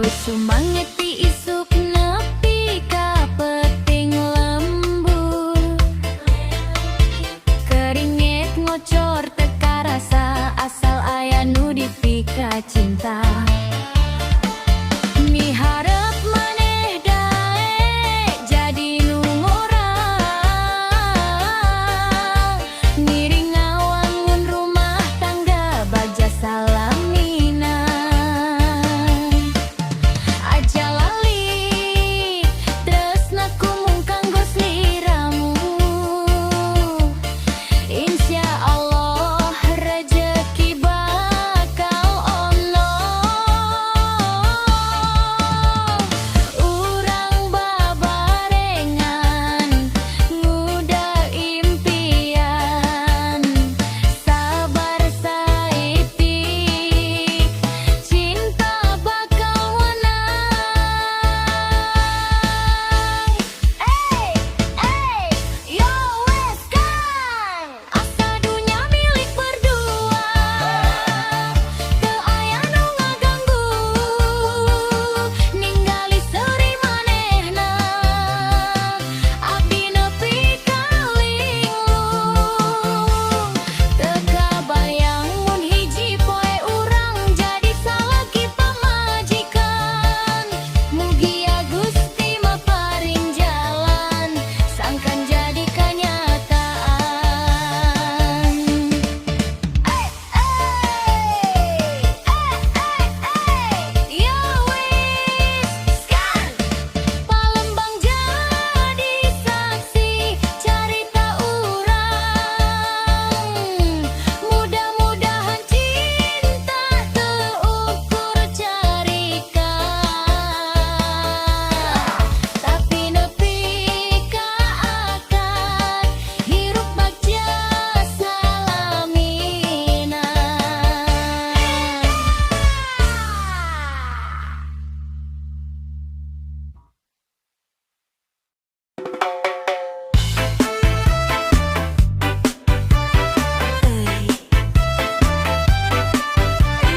Sumanget ti isuk nepi ka peuting lembur. Keringet ngocor teu karasa, asal aya nu dipika cinta. Miharep maneh daek jadi nu ngora, ngiring ngawangun rumah tangga bagja salamina. Aja lali tresnaku mung kanggo sliramu. Insya Allah rezeki bakal ono. Urang babarengan nguda impian. Sabar saeutik, cinta bakal menang. Ey, ey, yo wes Kang. Asa dunya milik berdua, teu aya nu ngaganggu. Ningali seuri manehna, abdi nepi ka linglung. Teu kabayang mun hiji poe urang jadi salaki pamajikan. Mugia Gusti maparin jalan sangkan jadi kenyataan. Ey, ey, ey, ey, ey, yo wis Kang. Palembang jadi saksi carita urang. Mudah-mudahan cinta teu ukur carita, tapi nepi ka akad hirup bagja salamina. Euy.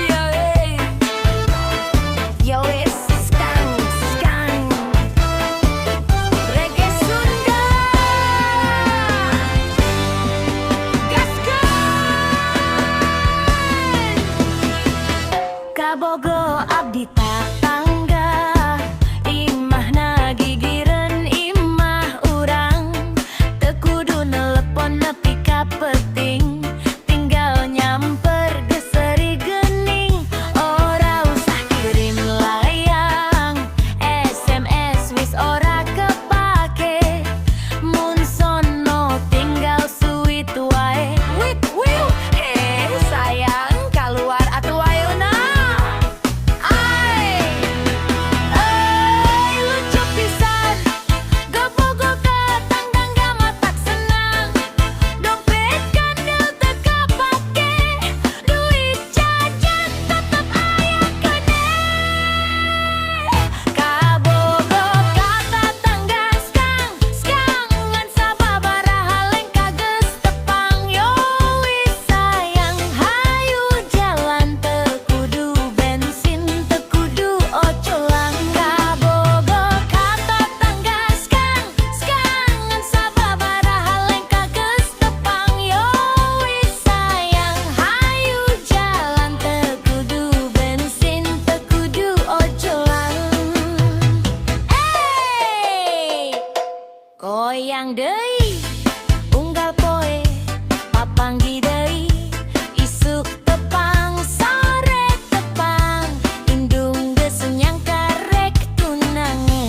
Yo ey. Yo wes Kang, Kang. Reggae Sunda. Gaskeun. Kabogo abdi tatangga, imahna gigireun imah urang. Teu kudu nelepon nepi ka peuting, tinggal nyamper geus seuri geuning. Ora usah kirim layang, SMS wis ora kepake. Mun sono tinggal suit wae. Wit wiu, eh sayang, keluar atuh ayeuna. Ai, euy, lucu pisan. Kabogo ka tangga matak senang. Dompet kandel teu kapake, duit jajan tetep aya keneh. Kabogo ka tatangga skang skang, ngan sababaraha lengkah geus tepang. Yo wis sayang, hayu jalan, teu kudu bensin, teu kudu ocolan. Kabogo ka tatangga skang skang, ngan sababaraha lengkah geus tepang. Yo wis sayang, hayu jalan, teu kudu bensin, teu kudu ocolan. Ey, goyang deui, unggal poe papanggih deui. Isuk tepang, sore tepang, indung geus nyangka rek tunangan.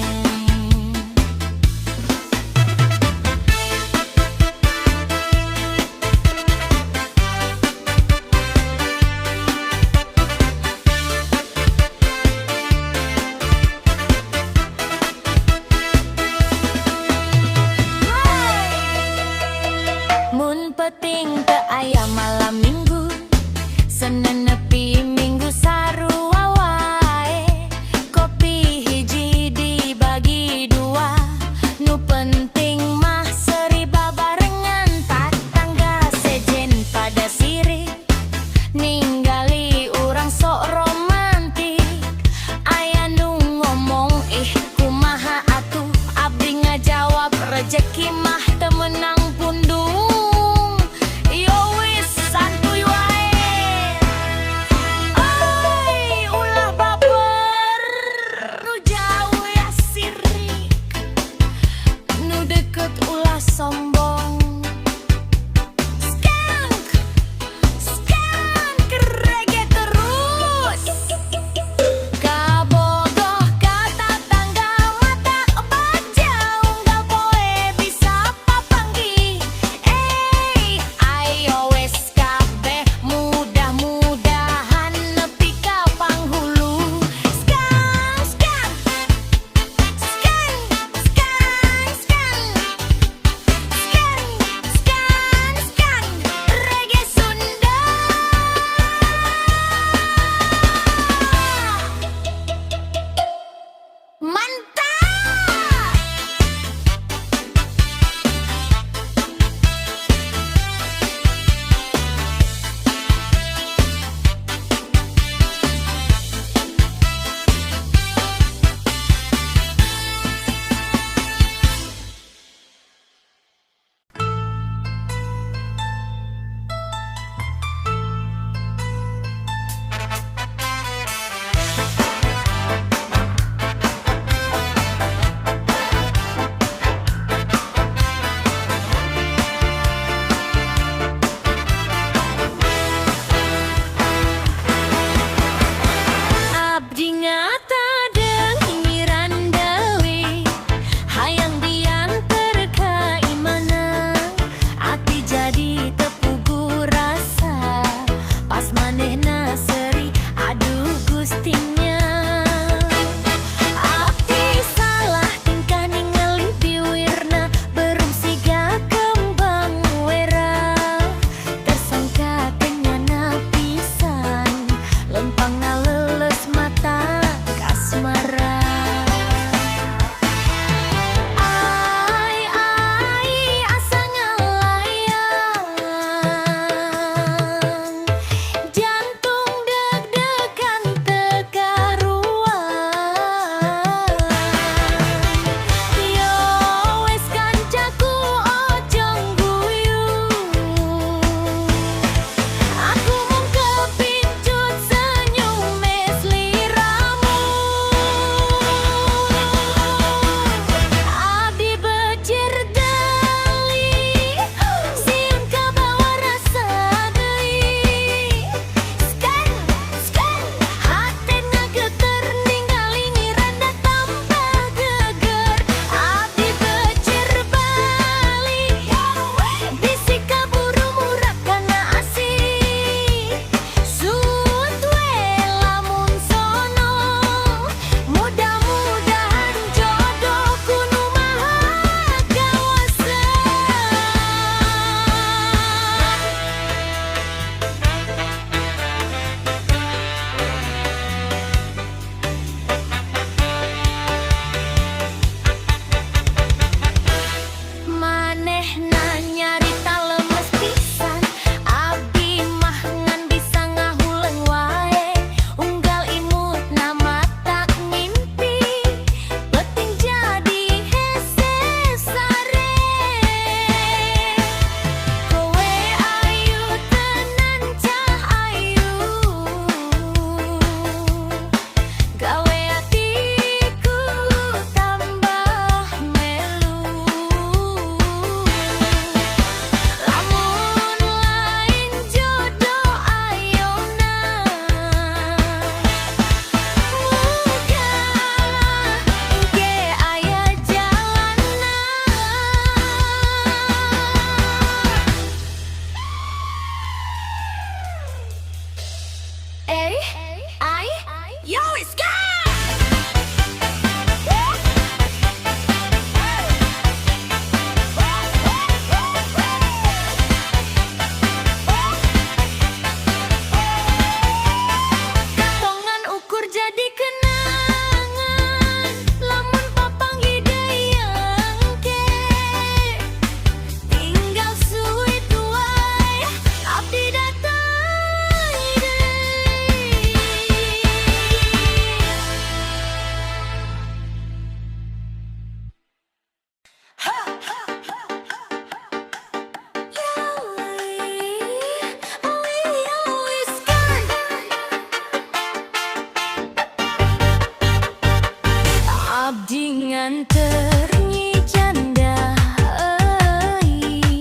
Dianter Nyi Janda euy,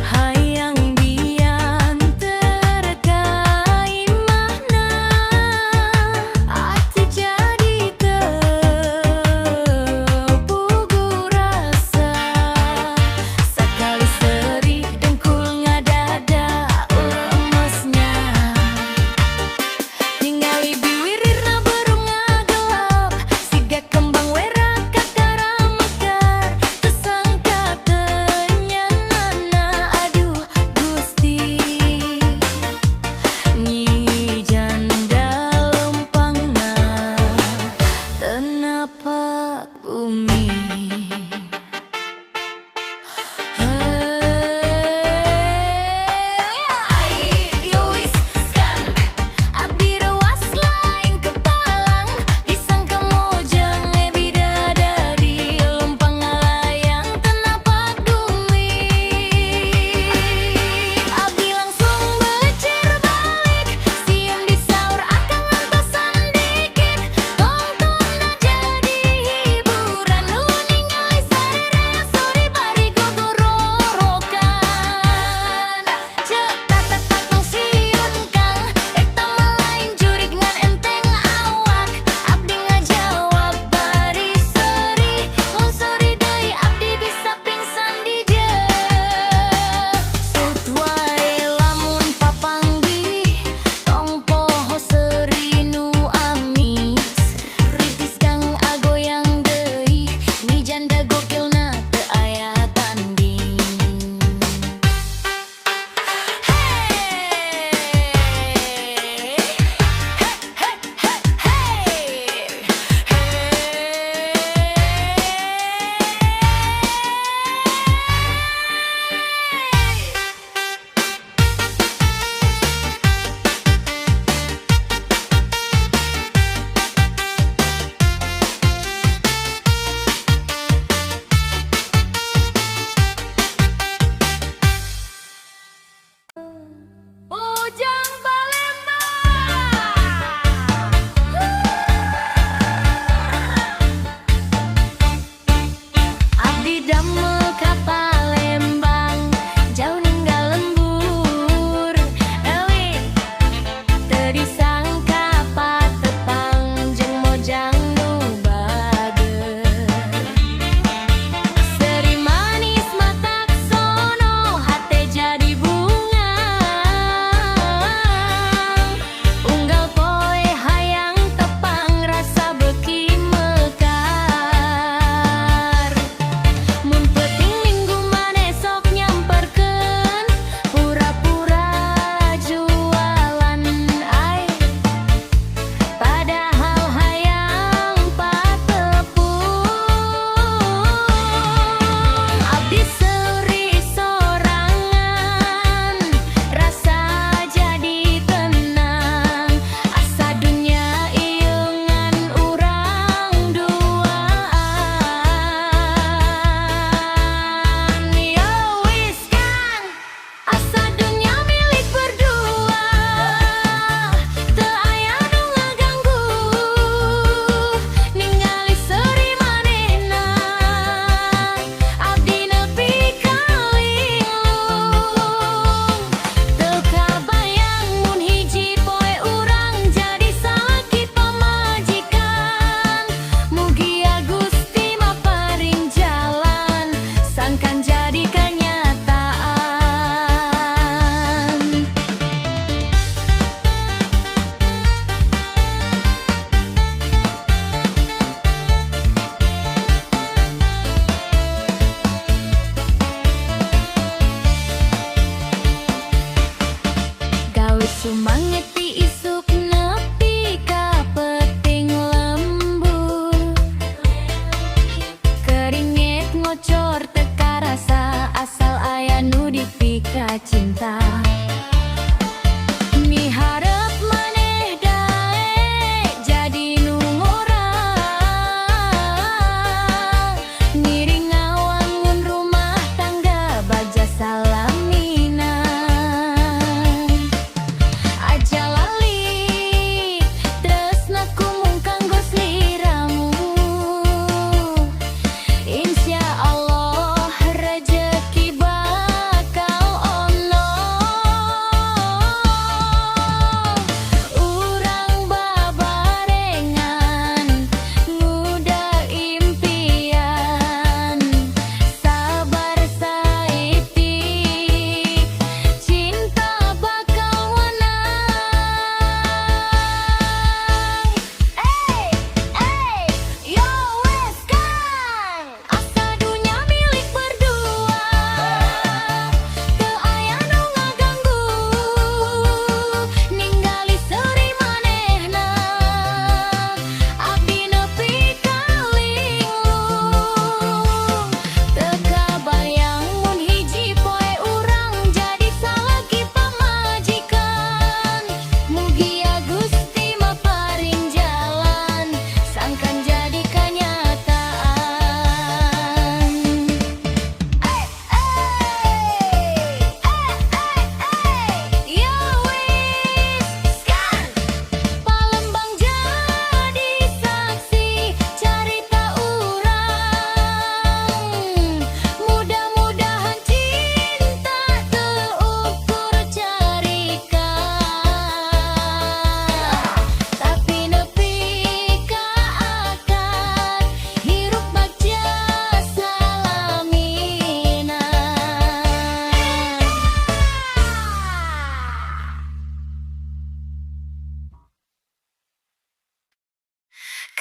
hayang dianter ka imahna. Ati jadi teu puguh rasa. Sakali seurih dengkul ngadada lemesnya. Ningali biwirirna berung ngagelap siga kembang wera.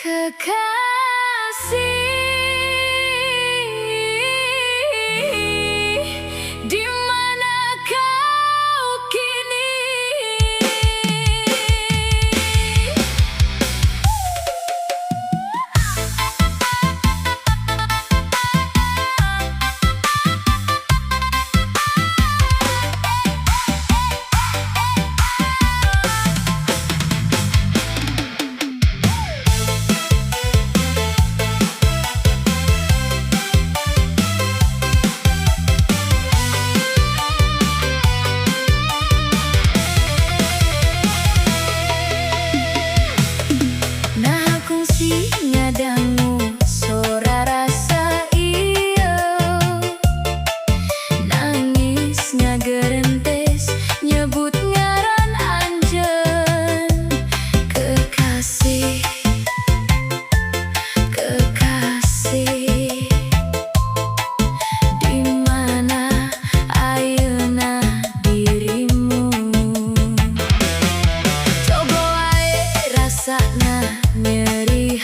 Kekasih, di mana kau kini? Nah, kungsi ngadangu sora rasa ieu. Nangis ngagerentes nyebut ngaran anjeun. Kekasih, kekasih, di mana ayeuna dirimu? Coba wae rasana nyeri.